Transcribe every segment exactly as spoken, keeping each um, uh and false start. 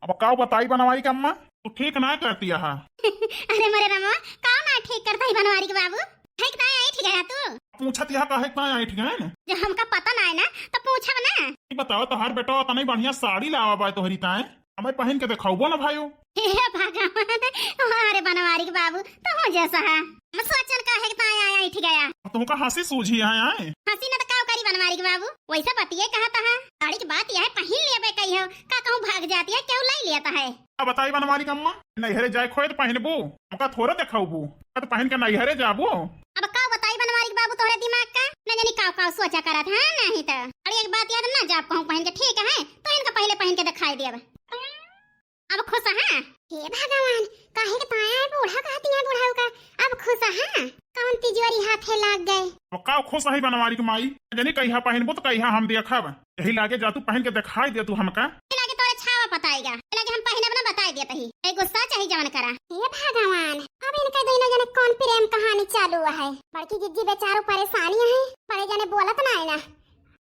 अब काउ बताई बनवारी के अम्मा, तू ठीक नाहीं करतिया हा। अरे मोरे रमवा, काउ नाहीं ठीक करत ही बनवारी के बाबू? ठीक नाहीं ऐंठि गया तू? पूछतिया काहे नाहीं ऐंठि गए? जब हमका पता नाहीं ना, तो पूछब ना। ई बतावा, तोहार बेटवा तनी बढ़िया साड़ी लावा बा तोहरी ताए, हमें पहिन के देखाउबो ना भाइयो। हे भगवान, अरे बनवारी के बाबू, तू जैसा है। हम सोचन काहे ताए आया ऐंठि गया। अब तुमका हँसी सूझी है आए? हँसी न त काउ करी बनवारी के बाबू, वैसा बतिये कहत है। साड़ी के बात यह है, पहिन लेबे कही हो, का कहूँ भाग जातिया, केहू लइ लेत है। अब बताई बनवारी के अम्मा, नैहरे जाए खोए त पहिनबू, हमका थोड़े देखाउबू, अब पहिन के नैहरे जाबू। अब काउ बताई बनवारी के बाबू तोहरे दिमाग का, न जानी काउ काउ सोचा करत है, नाहीं त। अरे एक बात याद ना जाब कहूँ पहिन के, ठीक है, तो इनका पहिले पहिन के देखाई देब। अब खुश है? हे भगवान, काहे के ताया है बूढ़ा कहती है बुढ़ऊ का, अब खुश है? कौन तिजोरी हाथे लाग गए? वो काउ खुश है बनवारी के माई, जनी कहिया पहिनबू तो कहिया हम देखब। यही लागे जा तू पहिन के देखाई दे तू हमका। ये लागे तोरे छावा पताएगा, ये लागे हम पहिनब ना बताई देत ही। ए गुस्सा चाही जवन करा। हे भगवान, अब इनके दोनों जने कौन प्रेम कहानी चालू है? बड़की जिज्जी बेचारो परेशानी है, बड़े जने बोलत ना है ना।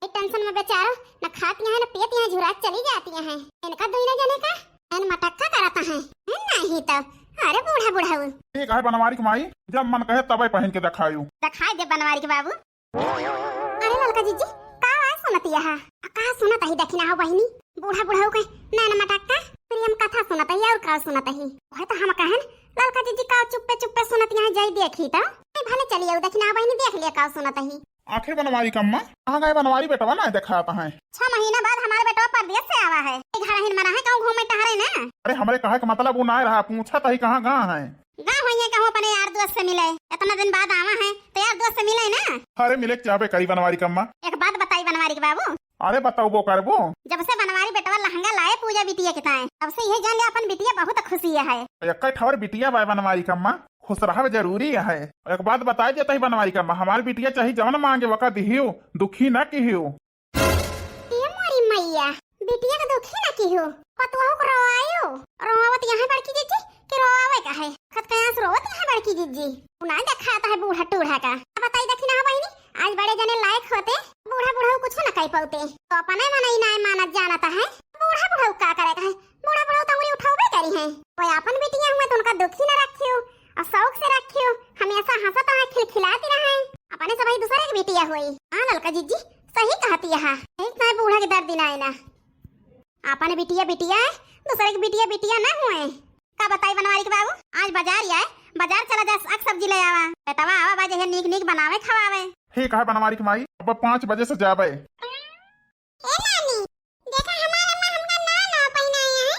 ए टेंशन में बेचारो न खाती हैं, न पीती हैं, झुरात चली जाती हैं। इनका दुइनो जने का एन मटक्का करत हैं। हैं नहीं तो, अरे बूढ़ा बुढ़ऊ। ठीक है बनवारी के माई, जब मन कहे तबे पहिन के देखायू। देखाई दे बनवारी के बाबू। अरे ललका जिज्जी, का आवाज सुनत यहा? आ, का सुनत ही दखिना हो बहिनी? बूढ़ा बुढ़ऊ के नैन मटक्का प्रेम कथा सुनत ही और का सुनत ही? वह तो हम कहन ललका जिज्जी का चुप्पे चुप्पे सुनत यहाँ जाई देखी तो। ए, भले चली आऊ दखिना हो बहिनी, देख लिया का सुनत ही। आखिर बनवारी कम्मा, कहाँ गए बनवारी बेटवा, ना देखात है? छह महीना बाद हमारे बेटवा परदेस से आवा है। ए घर हिन मना है, कहूँ घूमे टहरे ना। अरे हमरे कहे के मतलब वो ना रहा, पूछत ही कहाँ गा है। गा होइए कहूँ अपने यार दोस्त से मिले, इतना दिन बाद आवा है तो यार दोस्त से मिले ना। अरे मिले के चाहबे करी बनवारी कम्मा। एक बात बताई बनवारी के बाबू। अरे बतउबो करबो। जब से बनवारी बेटवा लहंगा लाए पूजा बिटिया के ताए, तब से यह जान ले अपन बिटिया बहुत खुशी है। एक ठवर बिटिया बाय बनवारी कम्मा, खुश रहब जरूरी है। एक बात बताई देत ही बनवारी कम्मा, हमार बिटिया चाहे जवन मांगे वका दिहियो, दुखी ना किहियो। ए मोरी मैया, बिटिया के दुखी ना किहियो, पतुआ को रोवायो, रोवत यहाँ बड़की जिज्जी कि रोवावे का है? खत कहाँ से रोवत यहाँ बड़की जिज्जी? उ ना देखात है बूढ़ा टूढ़ा का। अब बताई दखिना हो बहिनी, आज बड़े जने लायक होते, बूढ़ा बुढ़ऊ कुछ ना कह पाते। तो अपने मनई ना मानत जानत है, बूढ़ा बुढ़ऊ का करे का है? बूढ़ा बुढ़ऊ तो उंगली उठावे करी है। कोई अपन बिटिया हुए तो उनका दुखी ना रखियो, और शौक से रखियो, हमेशा हंसत रहे, खिलखिलाती रहे। अपने सब ही दूसरे के बिटिया हुई। हाँ ललका जिज्जी, सही कहती है। एक ना बूढ़ा के दर्द ना है ना। अपन बिटिया बिटिया है, दूसरे के बिटिया बिटिया ना हुए। का बताई बनवारी के बाबू, आज बाजार आए, बाजार चला जा, साग सब्जी ले आवा। बेटवा आवा बाजे है, नीक नीक बनावे खवावे। ठीक है बनवारी के माई, अब पाँच बजे से जाबे। ए नानी, देखा हमार अम्मा हमका नया नया पहिनाई है।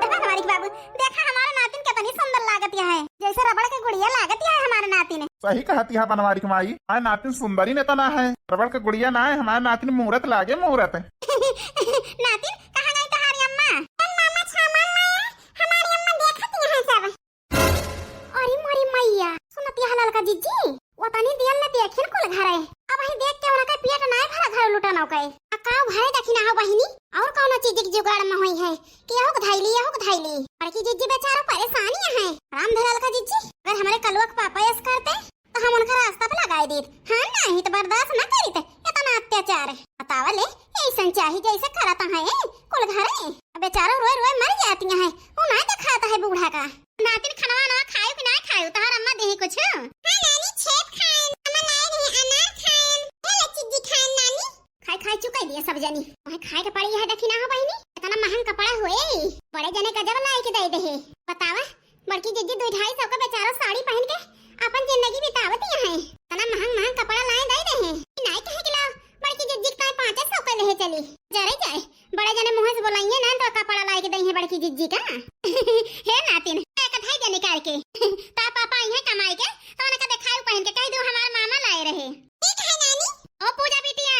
देखा बनवारी के बाबू, देखा हमारे नातिन कितनी सुंदर लागत है, जैसे रबड़ के गुड़िया लागत है हमारे नातिन। सही कहती है बनवारी के माई, आए नातिन सुंदरी ने तना है, रबड़ के गुड़िया ना है, हमारे नातिन मूरत लागे मूरत। नातिन, कहाँ गई तोहारी अम्मा? चल मामा, सामान लाया, हमारी अम्मा देखती है सब। अरे मोरी मैया, सुनती है ललका जिज्जी, वो तनी दियल ने देखिन कुल घरे। अब ही देख के उनका पेट नाय भरा घर लुटन ओके। आ का घरे देखी ना हो बहिनी, और कौनो चीज के जुगाड़ में हुई है कि यहू के धैली, यहू के धैली। बड़की जिज्जी बेचारो परेशानी है। राम धे ललका जिज्जी, अगर हमारे कलुआ के पापा ऐस करते, तो हम उनका रास्ता पे लगाई देत। हाँ, नहीं तो बर्दाश्त ना करीत इतना अत्याचार। बतावा ले, ऐसन चाही जैसे करत है कुल घरे। बेचारो रोए रोए मर जाती है, वो ना देखात है बूढ़ा का। नातिन खनवा नवा खायो कि ना खायो, तोहार अम्मा देही कुछ? हाँ नानी, छेद खाएन, अम्मा लाए रही अनार खाएन, ये ले चिज्जी खाएन नानी। खाए खाए चुकाई दिया सब जनी। वही खाए के पड़ी है, देखी ना हो बहिनी, इतना महंग कपड़ा हुए, बड़े जने का जब लाए के दे दे। बतावा, बड़की जिज्जी दुई ढाई सौ का बेचारा साड़ी पहन के अपन जिंदगी बितावत ही है। इतना महंग महंग कपड़ा लाए दे दे। नाई कहे के लाओ, बड़की जिज्जी के ताई पाँच सौ का ले चली। जरे जाए, बड़े जने मुँह से बोलाइए ना तो कपड़ा लाए के दे है बड़की जिज्जी का। हे नातिन, एक धाई जने करके। ता पापा आई है कमाई के, तो उनका दिखाई पहन के कह दो हमारे मामा लाए रहे। ठीक है नानी। ओ पूजा बिटिया,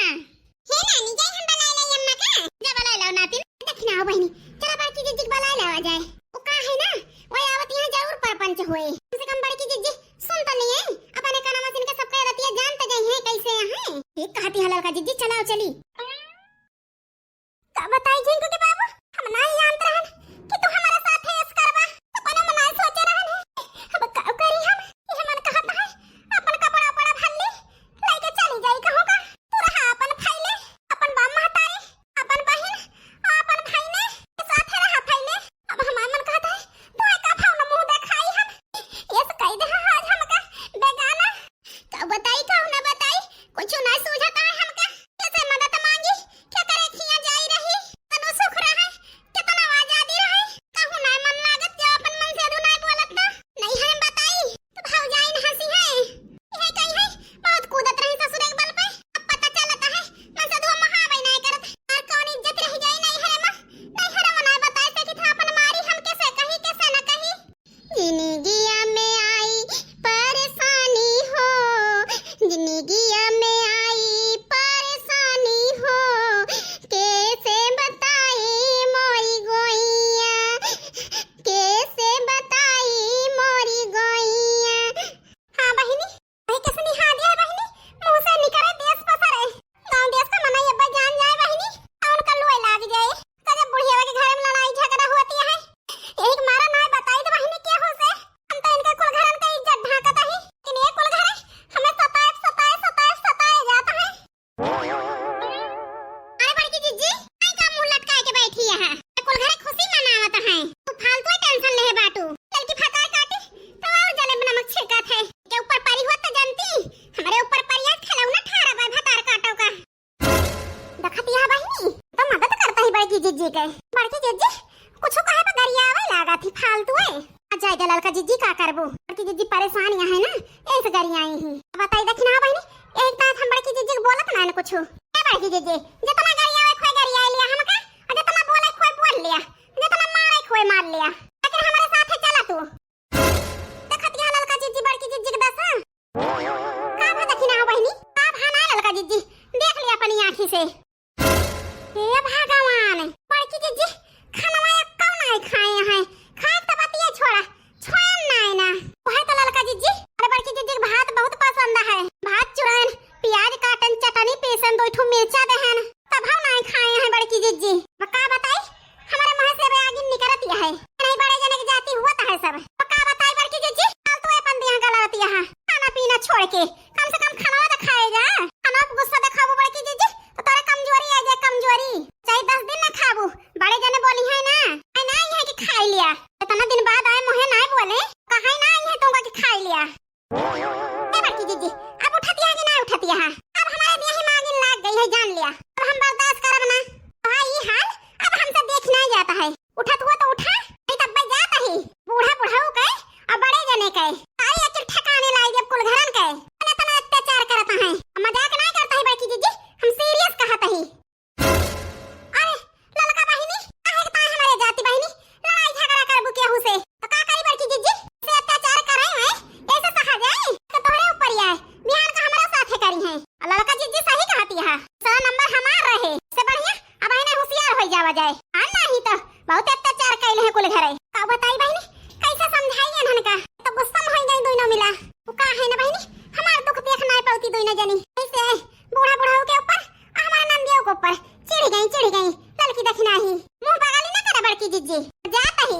हे नानी, जाई हम बलाए लाई अम्मा का। जा बलाए लाओ नातिन। देखी ना हो बहिनी, चला बड़की जिज्जी के बलाए लावा जाए। वो का है ना, वो आवत यहाँ जरूर परपंच होए। कम से कम बड़की जिज्जी सुन तो लिए, अपने काना मशीन के सबका रतिया जान तो गई है कैसे यहाँ। ठीक कहती है ललका जिज्जी, चलाओ चली। का बताई झिंकू के बाबू, हम ना जानत रहन कि तू हमारे साथ ऐस करबा। अपने मनाए सोचे रहन है। अब का करी हम, ये मन कहत है, अपन कपड़ा उपड़ा भर ली, लेके चली जाई कहूँ का। तू रहा अपन फैले, अपन बाप महतारी, अपन बहिन, अपन भाई ने साथे जिज्जी, कुछ कहे पर गरियावे लागत ही फालतू है। आ जाए दे ललका जिज्जी, का करबू? बड़की जिज्जी परेशान यहाँ है ना, ऐसे गरियाई ही। बताई दखिना बहिनी, एक दांत हम बड़की जिज्जी के बोलत ना कुछ। ए बड़की जिज्जी, जितना गरियावे खोए गरिया लिया हमका, और जितना बोले खोए बोल लिया, जितना मारे खोए मार लिया, लेकिन हमारे साथ है चला तू। देखत यहाँ ललका जिज्जी बड़की जिज्जी के दशा। का भा दखिना बहिनी, का भा ना ललका जिज्जी, देख लिया अपनी आँखी से। हे भगवान, बड़की जिज्जी, खानवा एक्कौ नाई खाए हैं। खाए त बतिया छोड़ा, छोएन नाई ना। वह त ललका जिज्जी, अरे बड़की जिज्जी के भात बहुत पसंद है। भात चुरन, प्याज काटन, चटनी पीसन, दो ठो मिर्चा देहन, तब हम नाई खाए हैं बड़की जिज्जी। अब का बताई, हमारे मुँह से अब आगिन निकरत है। नहीं बड़े जने के जाति हुआ त है सब। अब का बताई बड़की जिज्जी, फालतू अपन दिया गलत यहाँ। खाना पीना छोड़ के, कम से कम खाना तो खाए जा। खाना पे गुस्सा दिखाबू बड़की जिज्जी, तो तोरा कमजोरी आ जाए, कमजोरी। चाहे दस दिन ना खाबू, बड़े जने बोली है ना, "ए, ना आई है कि खाई लिया।" इतना दिन बाद आए, मुँहे ना बोले, कहा ना आई है तुमका कि खाई लिया। ए बड़की जिज्जी, अब उठतिया है कि ना उठतिया है? अब हमारे देह में आगिन लाग गई है, जान लिया। अब हम बर्दाश्त करब ना। हाँ, ई हाल अब हमसे देख नहीं जाता है। उठत हुआ तो उठा, नहीं तब जात ही। बूढ़ा बुढ़ऊ के और बड़े जने के। सारे एक एक ठिकाने लाई दिया कुल घरन के। इतना अत्याचार करता है। मजाक नहीं करता है बड़की जिज्जी, हम सीरियस कहत ही। अरे, ललका बहिनी, काहे के ताई हमारे जाति बहिनी, लड़ाई झगड़ा करबू केहू से? तो का करी बड़की जिज्जी? से अत्याचार करे हैं, ऐसे सहा जाए? तो तोहरे ऊपर ही आए, बिहान का हमारा साथे करी हैं। आ ललका जिज्जी सही कहती है, सारा नंबर हमार रहे, से बढ़िया अब इन्हें होशियार हो जावा जाए। आ नहीं तो बहुत अत्याचार कैले हैं कुल घरे। का बताई बहिनी, कैसे समझाई इन्हन का? तो गुस्सा में हो गई दोनों मिला। वो का है ना बहिनी, हमार दुख देख ना पाती दोनों जनी। ऐसे बूढ़ा बुढ़ऊ के ऊपर, हमारे नंदियों के ऊपर चिढ़ गई, चिढ़ गई। ललकी दखिना ही मुँह बगाली ना करे बड़की जिज्जी। जात ही।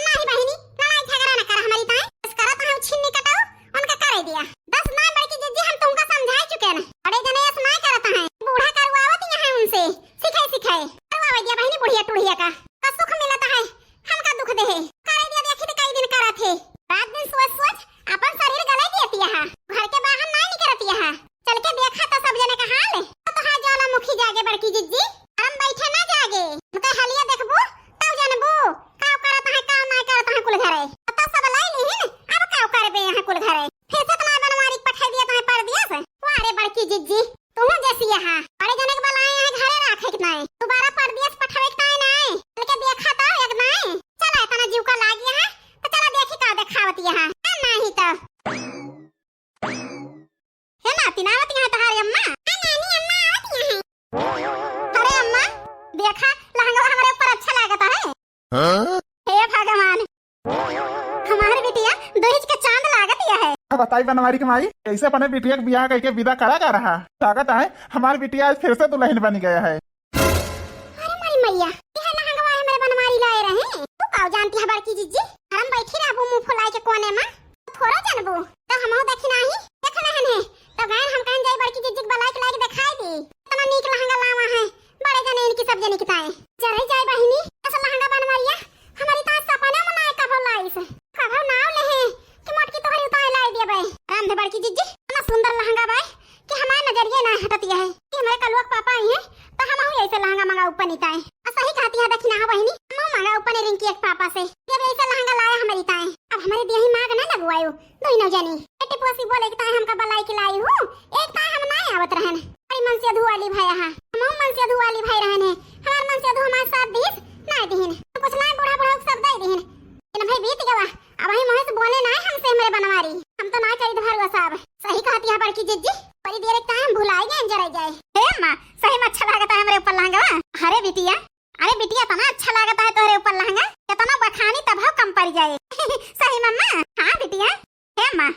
नहीं बहिनी, लड़ाई झगड़ा ना कर हमारी ताई। बस करत हम छिन्नी कटाऊ, उनका करे दिया। दस ना बड़की जिज्जी, हम तुमका समझाई चुके ना। बड़े जने ऐस ना करत हैं। बूढ़ा करवावत यहाँ उनसे। सिखाई, सिखाई। करवावे दिया बहिनी बुढ़िया टुढ़िया का। का सुख मिलत है, हमका दुख दे है। करे दिया देखी तो कई दिन करत है। रात दिन सोच सोच अपन शरीर गले दियत यहाँ। घर के बाहर नहीं निकलत यहाँ। चल के देखा तो सब जने का हाल। तो तोहार ज्वालामुखी जागे बड़की जिज्जी, गरम बैठे ना जागे। उनका हलिया देखबू, तब जानबू, काव करत है, काव ना करत है कुल घरे। तो सब लाई लिहिन, अब काव करबे यहाँ कुल घरे। फिर से इतना बनवारी पठाई दिया तुम्हें परदेस। वाह रे बड़की जिज्जी, तू जैसी यहाँ। बड़े जने के बुलाए यहाँ घरे रखे के नाई। दोबारा परदेस पठावे के नाई। चल के देखा तो एक नाई। चला इतना जीव का लागी है, तो चला देखी का देखावत यहाँ। नहीं तो। हे नाती, ना आवत यहाँ तहारी अम्मा? हाँ नानी, अम्मा आवत यहाँ है। अरे अम्मा, देखा, लहंगा हमारे ऊपर अच्छा लागत है। हाँ? हे भगवान, हमार बिटिया दहेज के चांद लागत यह है। अब बताई बनवारी के माई, कैसे अपने बिटिया के बियाह करके विदा करा जा रहा? लागत है हमार बिटिया आज फिर से दुल्हन बन गया है। अरे मोरी मैया, यह लहंगवा हमरे बनवारी लाए रहे। तू काव जानती है बड़की जिज्जी? घर में बैठी रहबू मुंह फुलाए के कोने में, थोड़ा जानबू। तो हमहू देखी नाही, देख लेहन है। तो गए हम कहन जाई बड़की जिज्जी के बुलाई के लाइके दिखाई दी। इतना नीक लहंगा लावा है, बड़े जने इनकी सब जने किताए। जरे जाए बहिनी, ऐसा लहंगा बनवारिया हमारी तो सपना में ना कभो लाइस। कभो नाव लेहे कि मोटकी तोहरी उताए लाई दिए बे। राम दे बड़की जिज्जी, इतना सुंदर लहंगा बे कि हमार नजरिए ना हटत यह है कि हमारे कलुआ के पापा आई हैं, तो हम हूँ ऐसे लहंगा मंगा ऊपर नहीं ताए। आ सही कहती है दखिना बहिनी, हम मंगा ऊपर नहीं रिंकी एक पापा से, जब ऐसे लहंगा लाया हमारी ताए। अब हमारे दिया ही मांग ना लगवायो, दोनों जनी। बेटी पोसी बोले कि ताए हमका बलाई के लाई हूँ, एक ताए हम ना आवत रहन। बड़ी मन से अधू वाली भाई हा, हम मन से अधू वाली भाई रहन है, हमार मन से अधू हमारे साथ दीस, ना दीहिन। कुछ ना बूढ़ा बूढ़ा सब दे दीहिन। इन भाई बीत गवा, अब ही मोहे से बोले ना हमसे हमरे बनवारी। हम तो ना करी भरवा साहब। सही कहती है बड़की जिज्जी, बड़ी देर एक टाइम भुलाई गए जराई जाए। हे अम्मा, सही में अच्छा लागत है हमरे ऊपर लहंगा। अरे बिटिया, अरे बिटिया, इतना अच्छा लागत है तोहरे ऊपर लहंगा, इतना बखानी तब हो कम पड़ जाए। सही मम्मा? हाँ बिटिया। हे अम्मा,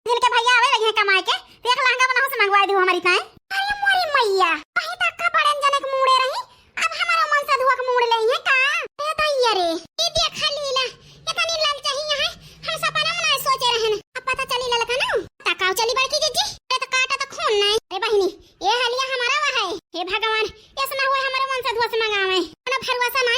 जिनके भैया आवे लगे हैं कमाए के, तो एक लहंगा बनाओ से मंगवाए दू हमारी ताए। अरे मोरी मैया, वही तक का बड़न जनक मूड़े रही, अब हमारा मन से धुआ के मूड़ ले है का? ए दैया रे, ये देख लीला, इतनी लाल चाहिए है, हम सपना में ना सोचे रहन। अब पता चली ललका ना, तकाव चली बड़की जिज्जी, अरे तो काटा तो खून नहीं। अरे बहिनी, ये हलिया हमारा वह है। हे भगवान, ऐसा ना हुआ हमारे मन से धुआ से मंगावे। अपना भरोसा ना